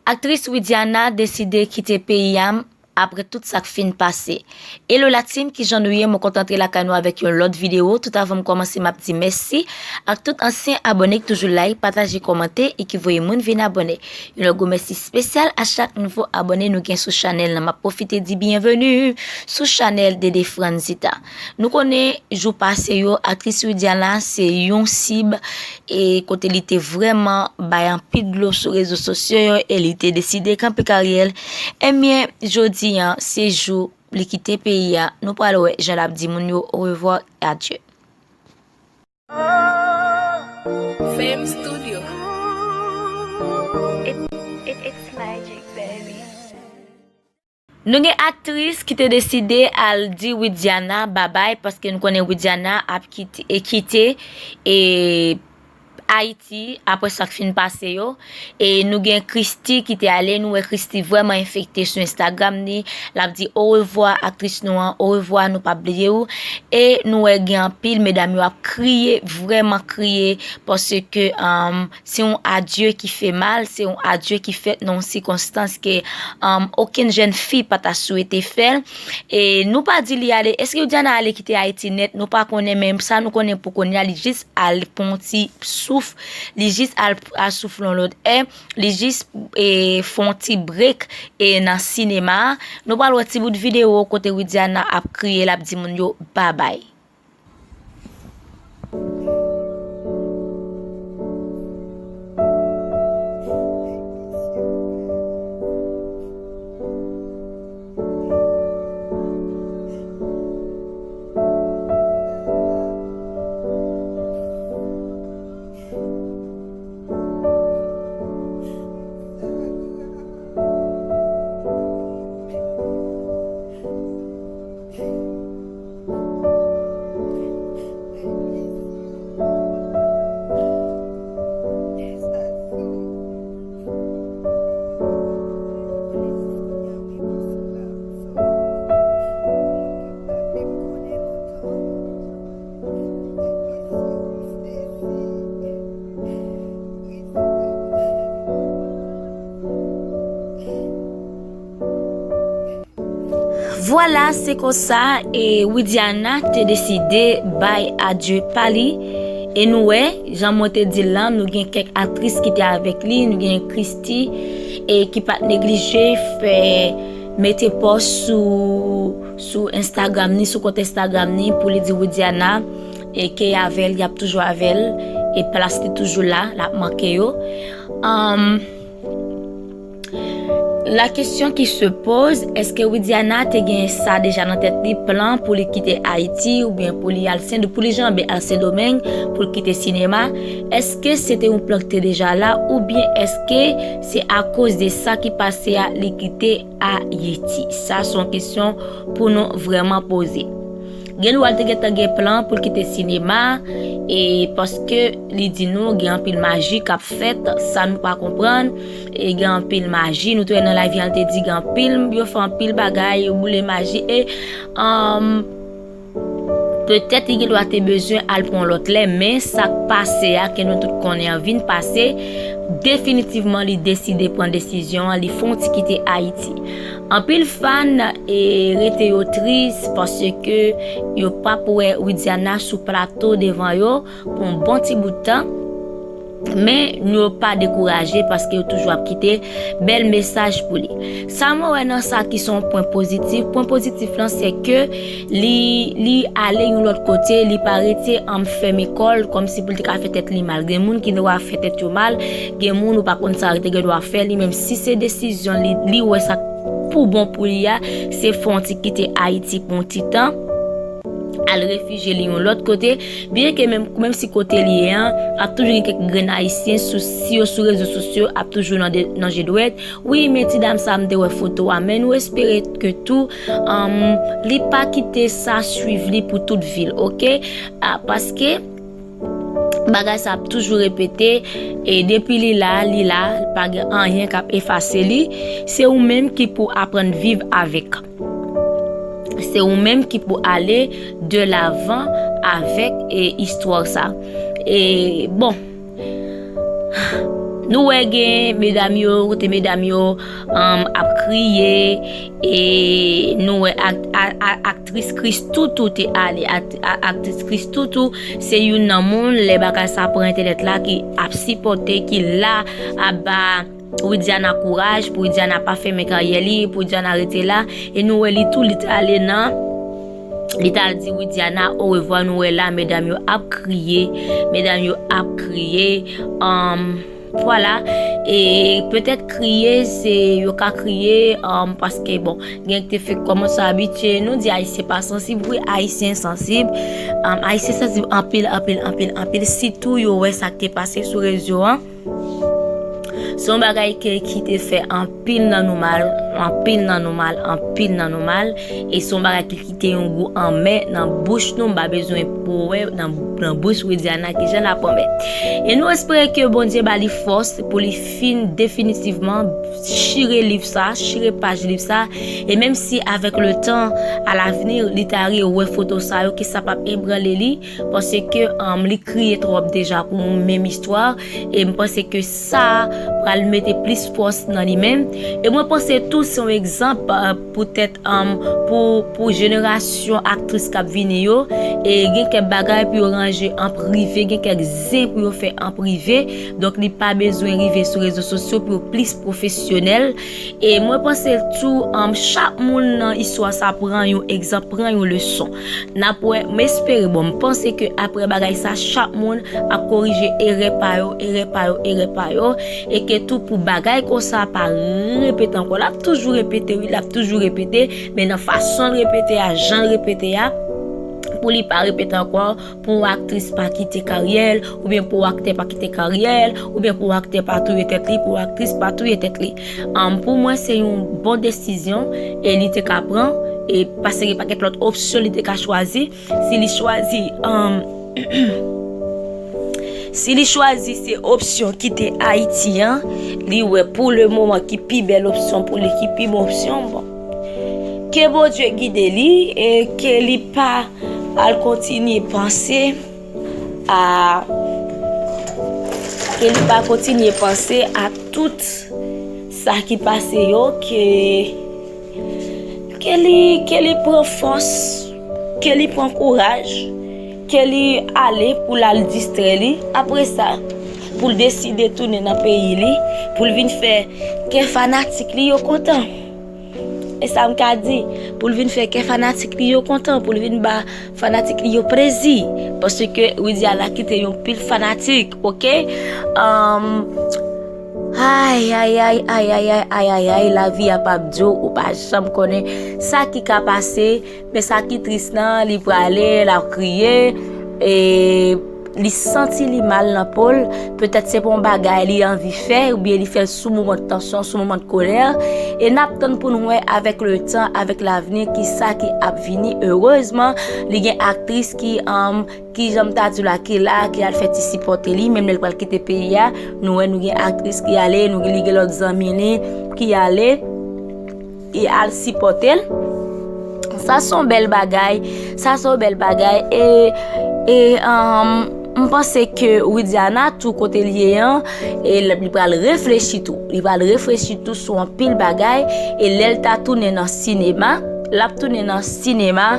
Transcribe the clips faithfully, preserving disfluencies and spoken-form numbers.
Aktris Widiana deside kite peyi a apre tout sa k fin pase. Hello la team, kijan nou ye? Mwen kontan antre lakay nou avèk yon lòt videyo. Tout avan m kòmanse, m ap di mèsi ak tout ansyen abòne ki toujou like, pataje, kòmante e ki voye moun vin abòne. Yon lòt gwo mèsi espesyal a chak nouvo abòne nou gen sou chanèl nan. M ap pwofite di byenveni sou chanèl Dede Franzita. Nou konnen jou pase yo, aktris Widiana se yon sib e kote li te vrèman bay anpil dlo sou rezo sosyo yo e li te deside kanpe karyè l. Ebyen, jodi a, se jou li kite peyi a. Nou pral wè jan l ap di moun yo orevwa, adye. Fame Studio. It, it, it's magic, baby. Nou gen aktris ki te deside al di Widiana babay, paske nou konnen Widiana ap kite, e kite, e Ayiti apre sa k fin pase yo. E nou gen Christie ki te ale, nou wè Christie vrèman enfekte sou Instagram ni, l ap di orevwa aktris nou an, orevwa, nou p ap bliye w. E nou wè gen anpil medam yo ap kriye, vrèman kriye, paske, um, se yon adye ki fè mal, se yon adye ki fèt nan yon sikonstans ke, um, okenn jèn fi pa ta swete fè l. E nou pa di li ale, èske Widiana ale kite Ayiti nèt? Nou pa konnen, men sa nou konnen pou kounye a, li jis al pran yon ti souf, li jis al, al soufle yon lòt è, li jis, e, fè yon ti break, e, nan sinema a. Nou pral wè ti bout videyo kote Widiana ap kriye, l ap di moun yo babay. Vwala, se konsa, e Widiana te deside bay adye pa li. E nou wè, jan mwen te di l lan, nou gen kèk aktris ki te avèk li, nou gen Christie, e ki pa t neglije fè, mete pòs sou, sou Instagram ni, sou kont Instagram ni, pou li di Widiana, e ke avè l, y ap toujou avè l, e plas li toujou la, l ap manke yo. Anm, La question qui se pose, èske Widiana te gen sa deja nan tèt li, plan pou li kite Ayiti, oubyen pou li al Sen, pou li janbe al Sendomeng, pou l kite sinema? Èske se te yon plan ki te deja la, oubyen èske se akoz de sa ki pase a li kite Ayiti? Sa se yon kesyon pou nou vrèman poze. Gen dwa l te gentan gen plan pou l kite sinema, e paske li di nou gen anpil maji k ap fèt, sa nou pa konprann, e gen anpil maji, nou te wè nan live an, l te di gen anpil, yo fè anpil bagay, yo boule maji, e, um, petèt li gen dwa te bezwen al pran lòt lè, men sa k pase a, ke nou tout konnen an vin pase, definitivman li deside pran desizyon an, li fè yon ti kite Ayiti. Anpil fan, e, rete yo tris paske yo p ap wè Widiana sou plato devan yo pou yon bon ti bout tan. Men yo pa dekouraje paske yo toujou ap kite bèl mesaj pou li. Sa mwen wè nan sa ki se yon pwen pozitif. Pwen pozitif lan se ke li, li ale yon lòt kote, li pa rete an fèmen kò l kòmsi pou l te ka fè tèt li mal. Gen moun ki gen dwa fè tèt yo mal, gen moun ou pa konn sa yo te gen dwa fè, li menm si se desizyon li, li wè sa k pou bon pou li a, se fè yon ti kite Ayiti pou yon ti tan, al refijye li yon lòt kote, byen ke menm, menm si kote li ye an, ap toujou gen kèk grenn Ayisyen sou, si yo sou rezo sosyo, ap toujou nan de, nan je dwèt. Wi, men ti dam sa m te wè foto a, men nou espere ke tou, um, li pa kite sa swiv li pou tout vi l, oke? A, paske bagay sa ap toujou repete, e depi li la, li la, pa gen anyen k ap efase li. Se ou menm ki pou aprann viv avèk. Se ou menm ki pou ale de lavan avèk, e, istwa sa. E, bon, Nou wè gen medam yo, kote medam yo um, ap kriye, e nou wè ak, a, a, aktris Christou tou te ale. Ak, a, aktris Christou tou se youn nan moun, lè bagay sa pran entènèt la, ki ap sipòte, ki la ap ba Widiana kouraj, pou Widiana pa fèmen karyè li, pou Widiana rete la. E nou wè li tou, li t ale nan, li t al di Widiana orevwa. Nou wè la, medam yo ap kriye, medam yo ap kriye. Um, vwala. E petèt kriye, se yo ka kriye, um, paske, bon, gen ki te fèk kòmanse abitye. Nou di Ayisyen pa sansib, wi, Ayisyen sansib. Um, Ayisyen sansib anpil, anpil, anpil, anpil. Sitou yo wè sa k te pase sou rezo an. Se yon bagay ke, ki te fè anpil nan nou mal, anpil nan nou mal, anpil nan nou mal. E se yon bagay ki kite yon gou anmè nan bouch nou, m pa bezwen pwouve nan, nan bouch Widiana kijan l ap anmè. E nou espere ke Bondye ba li fòs pou li fin definitivman chire liv sa, chire paj liv sa. E menm si avèk le tan, alavni, li ta rewè foto sa yo, ke sa p ap ebranle li, paske, um, li kriye twòp deja pou yon menm istwa. E m panse ke sa pral mete plis fòs nan li menm. E mwen panse tou se yon egzanp, uh, poutèt, um, pou, pou jenerasyon aktris k ap vini yo. E gen kèk bagay pou yo ranje an prive, gen kèk zen pou yo fè an prive. Donk, li pa bezwen rive sou rezo sosyo pou yo plis pwofesyonèl. E mwen panse tou, um, chak moun nan istwa sa pran yon egzanp, pran yon leson. N ap wè, m espere, bon, m panse ke apre bagay sa, chak moun ap korije erè pa yo, erè pa yo, erè pa yo, e ke tou pou bagay konsa pa repete ankò. L ap toujou repete, wi, l ap toujou repete, men nan fason l repete a, jan l repete a, pou li pa repete ankò, pou yon aktris pa kite karyè l, oubyen pou yon aktè pa kite karyè l, oubyen pou yon aktè pa touye tèt li, pou yon aktris pa touye tèt li. Um, pou mwen, se yon bon desizyon, e li te ka pran, e paske gen pakèt lòt opsyon li te ka chwazi. Si li chwazi, um, si li chwazi se opsyon kite Ayiti an, li wè pou le moman ki pi bèl opsyon pou li, ki pi bon opsyon, bon. Ke Bondye gide li, e ke li pa al kontinye panse a, ke li pa kontinye panse a tout sa ki pase yo, ke, ke li, ke li pran fòs, ke li pran kouraj, ke li ale pou l al distrè li. Apre sa, pou l deside tounen nan peyi li, pou l vin fè kè fanatik li yo kontan. E sa m ka di, pou l vin fè kè fanatik li yo kontan, pou l vin ba fanatik li yo plezi. Paske Widiana kite yon pil fanatik, oke? Um, ay, ay, ay, lavi a p ap di w, ou pa janm konnen sa ki ka pase, men sa ki tris nan, li prale, l ap kriye, e li santi li mal nan po l, petèt se pa yon bagay li anvi fè, oubyen li fè l sou moman de tansyon, sou moman de kolè, e n ap tann pou n wè avèk le tan, avèk lavni, kisa ki ap vini. Erezman, li gen aktris ki, um, ki jan m ta di w la, ki la, ki al fè ti sipòte li, menm lè l pral kite peyi a, nou wè nou gen aktris ki ale, nou gen, li gen lòt zanmi li ki ale, e al sipòte l. Sa se yon bèl bagay, sa se yon bèl bagay, e, e, um, m panse ke Widiana, tou kote l ye an, e l, li pral reflechi tou. Li pral reflechi tou sou anpil bagay, e lè l ta tounen nan sinema, l ap tounen nan sinema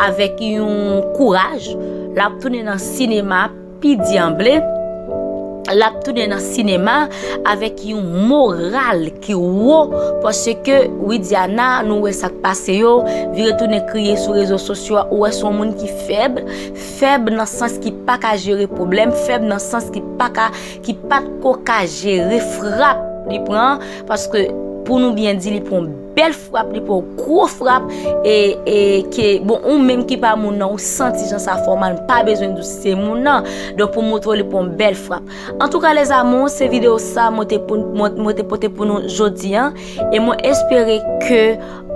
avèk yon kouraj, l ap tounen nan sinema pi dyanble, l ap tounen nan sinema avèk yon moral ki wo, paske Widiana, nou wè sa k pase yo, vire tounen kriye sou rezo sosyo a, ou wè se yon moun ki fèb, fèb nan sans ki pa ka jere pwoblèm, fèb nan sans ki pa ka, ki pa t ko ka jere frap li pran, paske pou nou byen di, li pran bèl frap, li pran gwo frap, e, e ke, bon, ou menm ki pa moun nan, ou santi jan sa fè w mal, m pa bezwen di w se moun nan. Donk, pou montre w li pran bèl frap. Antouka, les amours, se videyo sa mwen te pou, mwen, mwen te pote pou nou jodi an, e mwen espere ke,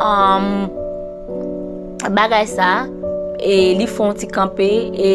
um, bagay sa, e li fè yon ti kanpe, e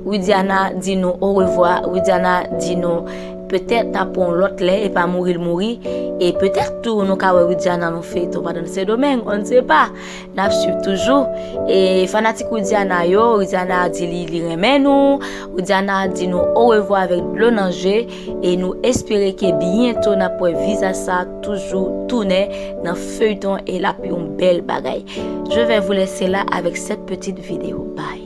Widiana di nou orevwa, Widiana di nou Petèt n ap pran yon lòt lè, e pa mouri l mouri. E petèt tou nou ka wè Widiana nan feyton pandan Sendomeng, on ne sait pas. N ap swiv toujou. E fanatik Widiana yo, Widiana di li, li renmen nou. Widiana di nou orevwa avèk dlo nan je. E nou espere ke byento n ap wè vizaj sa toujou tounen nan feyton e l ap yon bèl bagay. Je vais vous laisser là avec cette petite vidéo. Bye.